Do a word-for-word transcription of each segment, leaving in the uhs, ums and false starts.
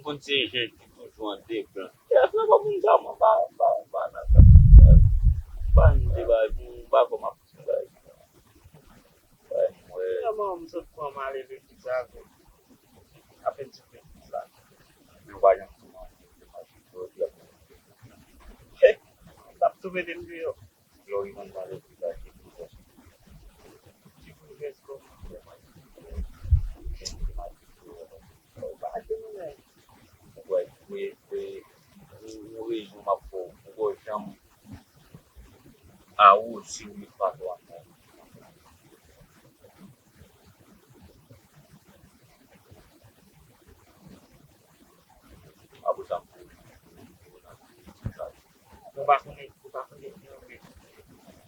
Konn se jen ki toujou an deplan. Kiyès nan kò moun sa, mwen pa, pa, pa nan sa. Pa n deba, m pa kòm ap fè bagay. Mwen, mwen, m sot pran m ale legliz avèk apèn ti legliz la. Men w pa janm di mwen, jodi a, l ap tou mete m deyò. Florimonde nan legliz la, ki pou fè. Ki pou fè kòman? Ou pa di mwen anyen. Ou wè, ou, ou, ou rezon m ap fè w. Ou wè, janm a ou, si ou met patwon nan. Apre sa, m pou, pou nan ti chaj. Ou pa konnen, ou pa konnen ki mèt.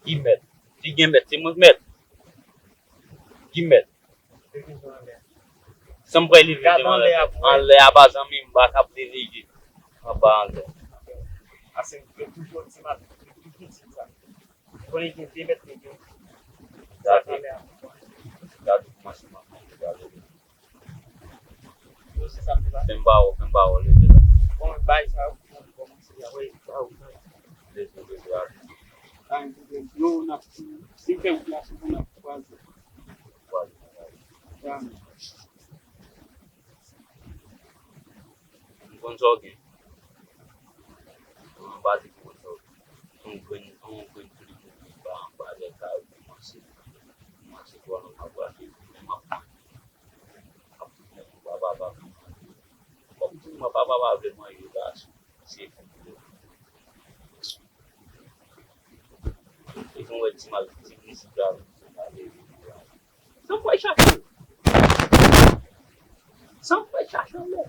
Ki mèt? Ki gen mèt? Se mwen k mèt. Ki mèt? San m pral leve devan lè. Anlè a pa zanmi m, m pa kab leve je. Anba anlè. Ase, yo toujou di m ap, yo toujou di m sa. Konnen gen de mèt nèg yo. Gade. Gade kòman se mwen gade. Yo se sa m te pase. Fè m ba ou, fè m ba ou, leve la. Bon, bay sa yo pou kòmanse a, wi, sa yo. Leve, leve a. Ay, yo, n ap, si m fè wout la, si pou n ap kwaze. Kwaze. Ya. M konn sa w gen. Mwen pa di m konn sa w gen. Yon grenn, yon grenn plim ou gen pa anba lè kay ou kòmanse. Kòmanse twò lontan, m ap rache, men m ap manje. M ap di mwen papa pa vle manje. Kòm di mwen papa pa vle manje la, se fou. E kon wè ti mal, ti mizik la, ti mal. San fè chache. San fè chache anlè.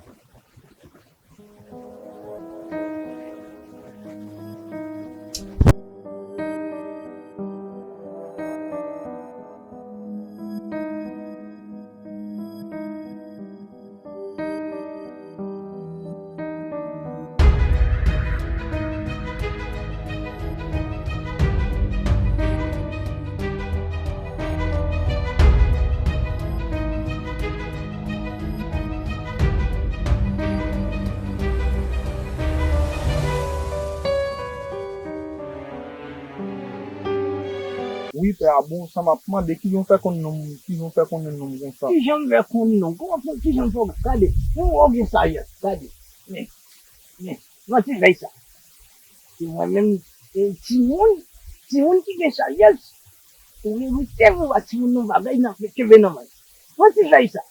Wi, pè a, bon, sa m ap mande, kijan w fè konn nonm, kijan w fè konnen nonm konsa? Kijan m fè konn nonm? Kòman fè, kijan m fè? Gade, ou, ou gen sajès, gade. Men, men, nan ti vèy sa. Se mwen menm, e, timoun, timoun ki gen sajès, ou merite pou ba timoun nou bagay nan kenbe nan men. Nan ti vèy sa.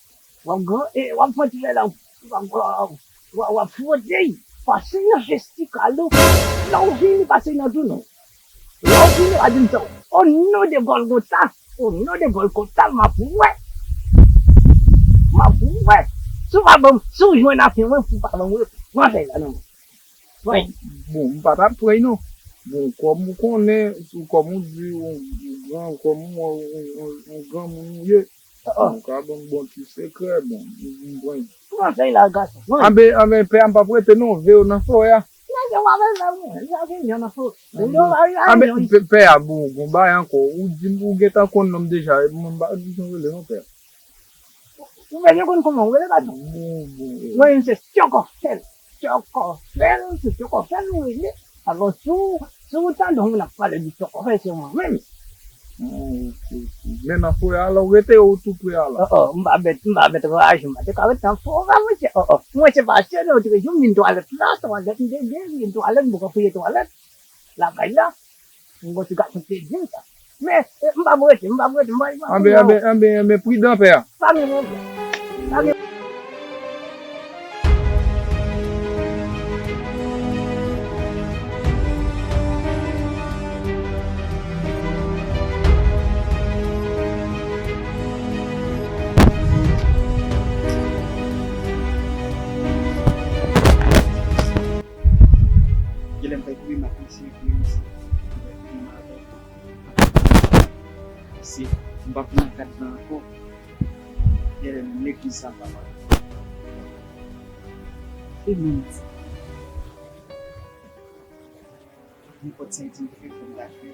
W ap gran, e, w ap pran ti vèy la, w ap, w ap, w ap, w ap fwote l, pase nan vestikal ou, lè w vini pase nan tou non. Lè w vini, w a di m sa, o non de Gòlgota, o non de Gòlgota, m ap wè. M ap wè. Si w pa ban m, si w jwenn afè mwen, si w pa ban m, pran fèy la nan men. Pran. Bon, m pa t ap pran non. Bon, kòm ou konnen, kòm ou di, ou, ou gran, kòm ou, ou, ou, ou granmoun ou ye, ou ka ban m bon ti sekrè, bon, m, m pran. Kòman fè la, gason? Anben, anben, pè a, m p ap rete non, veye w nan forè a. Nèg yo pa bezwen mwen, sa se yon nan forè. Anben, pè a, bon, gon bagay ankò, ou di m, ou gentan konn non m deja, mwen m pa di jan w rele non, pè a. Ou bezwen konn kòman w rele, gason? Bon, bon. Mwen, se Tchòkòfèl. Tchòkòfèl, se Tchòkòfèl ou rele. Alò, si w, si w tande yon moun ap pale de Tchòkòfèl, se mwen menm. Oh, ok, ok. Men nan forè a la, ou rete ou tou pre a la? Oh, oh, m pa mèt, m pa mèt raje, m pa te ka rete nan forè, mesye. Oh, oh. Mwen se pastè, non, te jou m vin twalèt la, twalèt m te gen, vin twalèt, m poko fouye twalèt. Lakay la. Yon ti gason te di m sa. Men, e, m p ap rete, m p ap rete, m p ap rete. Anben, anben, anben, anben, pridan, pè a. Pa gen pwoblèm. Pa gen Genlè m fè kouri m ap eseye kouri m isi. M fè kouri m avè l. Paske m p ap nan kad la ankò. Genlè menm legliz sa m pa pral. E menm di. Nenpòt sa l di m fè, fò m ta fè.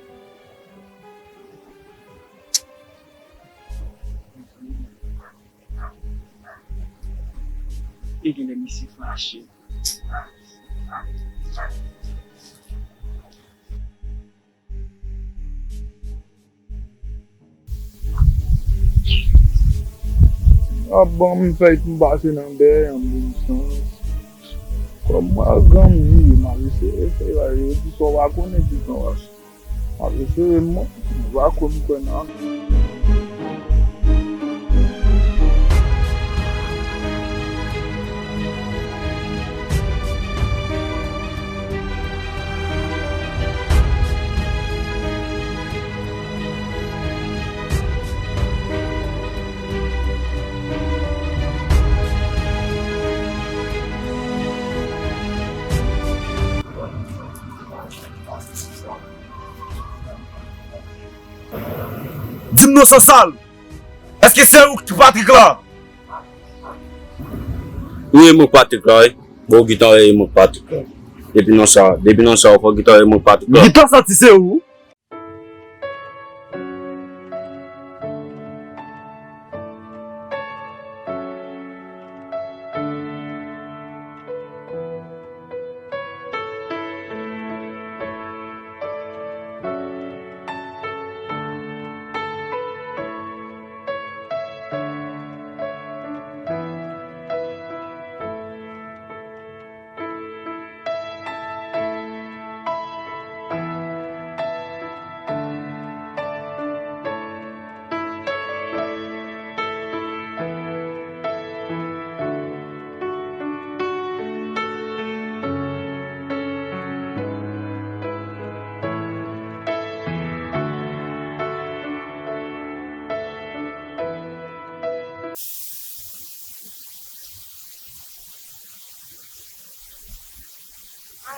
E genlè misye fache. Ap ban m fèy pou m pase nan dèyè anbisans. Kòm mwen granmoun, m ap eseye fè yo di sa w pa konnen ki tan w ap. M ap eseye, mwen, m pa konn kwè nan. Di m non, Sansal, èske se ou ki Patrik la? Wi, e mwen k Patrik la, wi. Bon, ou gentan wè e mwen k Patrik la. Depi nan sa, depi nan sa, ou fò gentan wè e mwen k Patrik la. M gentan santi se ou.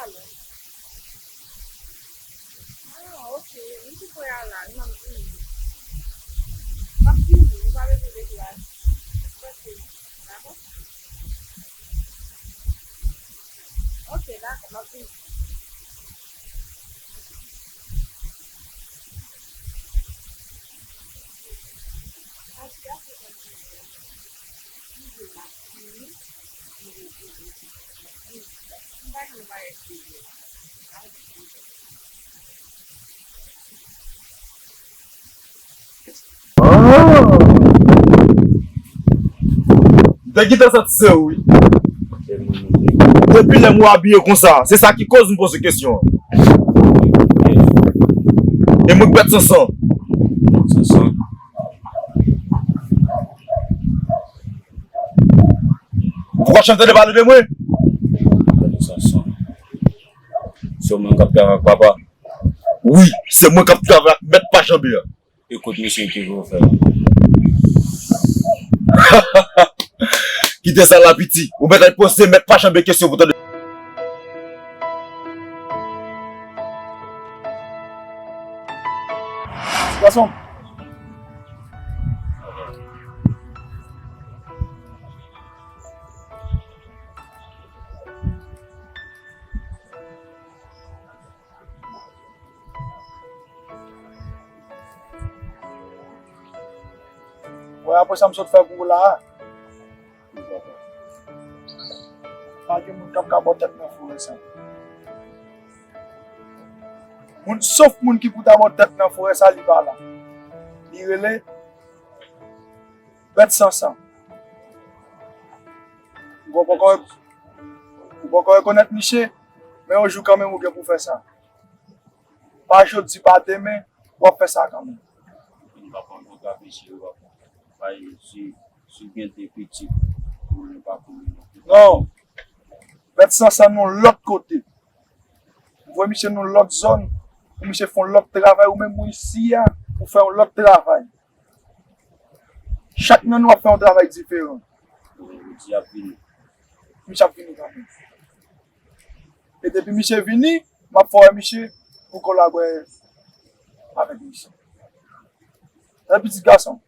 Alo. Ah, ok. M tou prè a la, m ap vini. M ap vini, ou pa bezwen dekouraje. Rete, dakò? Ok, dakò, m ap vini. Ah! M te gentan santi se ou, wi. Depi lè m wè w abiye konsa, se sa ki koz m poze kesyon an. E mwen k Bèt Sansan. Bèt Sansan. Ou pa janm tande pale de mwen? Bèt Sansan. Se ou menm k ap travay ak papa? Wi, se mwen k ap travay ak mèt pa janbe a. E kot misye ki pou fè? Kite sa la, piti. Ou mèt al poze mèt pa janbe kesyon pou tande. Ti gason. Wè, apre sa m sot fè pou ou la a, pa gen moun k ap ka ba w tèt nan forè sa. Moun, sof moun ki pou ta ba w tèt nan forè sa, li pa la. Li rele Bèt Sansan. Ou poko, ou poko rekonèt misye, men yon jou kanmenm ou gen pou fè sa. Pa jodi, pa demen, w ap fè sa kanmenm. Ou pa konn fotografi si yo pa konn. Bay si, si w gen de pitit, ou pa konnen non. Non. Bèt Sansan nan lòt kote. M voye misye nan lòt zòn, pou misye fè yon lòt travay, ou menm ou isi a, ou fè yon lòt travay. Chak nan nou ap fè yon travay diferan. Ou di ap vini. Misye ap vini kanmenm. E depi misye vini, m ap fè wè misye pou kolabore avèk misye. Yon pitit gason.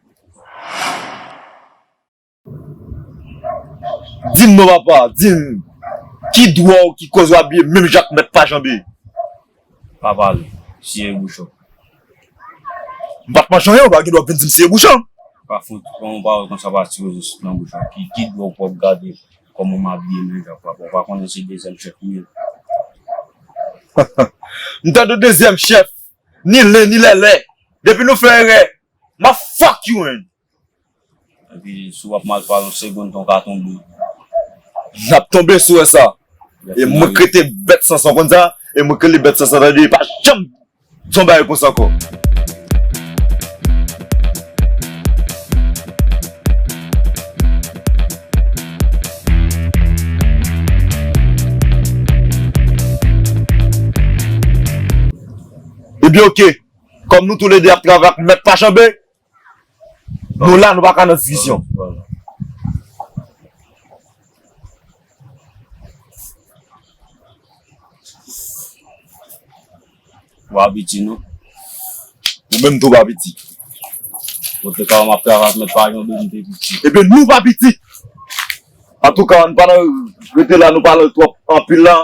Di m non, papa, di m. Ki dwa w ki koz w abiye menm jan ak mèt pa janbe? Pa pale, siye bouch ou. M pa t manje anyen, ou pa gen dwa vin di m siye bouch ou. Pa fout, pran yon pawòl konsa pa tire sou nan bouch ou. Ki, ki dwa w pou w ap gade Kòman m abiye menm jan papa, ou pa konnen se dezyèm chèf m ye. M tande dezyèm chèf, ni len ni lèlè. Depi nou fè erè, m a fuck you, man. Epi si w ap mal pale yon segonn, ton ka tonbe. N ap tonbe si w wè sa. E mwen k rete bèt sansan konn sa, e mwen k rele bèt sansan tande, e pa janm Son bagay konsa ankò. Ebyen, oke. Kòm nou toulede ap travay ak Mèt Pachanbe, nou la, nou pa ka nan diskisyon. Ou pa piti, non. Ou menm tou pa piti. Kote ka m ap travay ak Mèt Pachanbe, m te piti. Ebyen, nou pa piti. Antouka, ann pa nan rete la, nou pale twòp anpil la.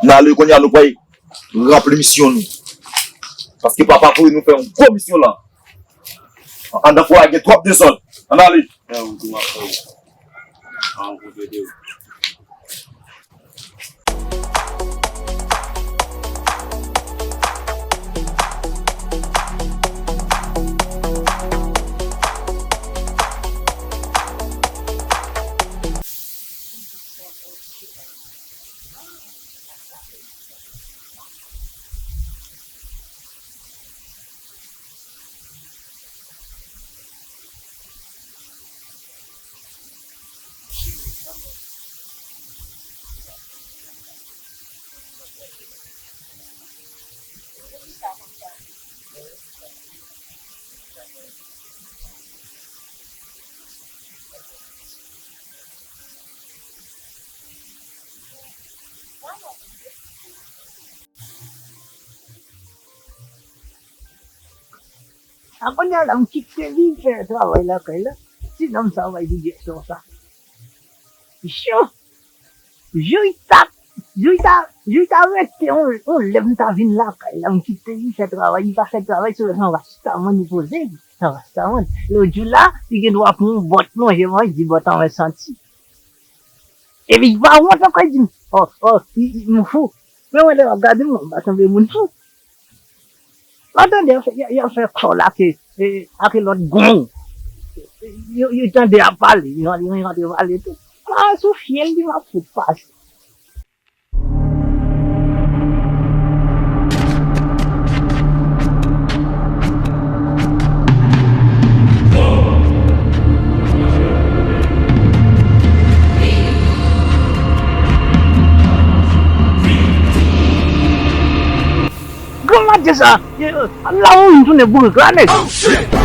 N ale kounye a, nou pral ranpli misyon nou. Paske papa voye nou fè yon gwo misyon la. Anndan fwa a gen twòp dezòd. Ann ale. A kounye a la, m kite li fè travay lakay la. Ti nonm sa bay li direksyon sa. Yo, jou ta, jou ta, jou ta rete yon, yon lè m ta vin lakay la, m kite li fè travay, li pa fè travay sou lè san rastaman li poze, san rastaman. Lòt jou la, li gen dwa pran yon bòt lonje mwen, di bòt an mwen santi. Epi li pa wont ankò, li di m, oh, oh, m fou. Men mwen lè m ap gade m, m pa sanble moun fou. Mwen tande y ap fè, y ap fè kòl ak, e, ak lòt gong. Yo, yo tande y ap pale, yo, yo rantre pale tou. A, sou fyèl li m ap fout pase. Granmaten sa, la ou vin tounen bourik la, nèg.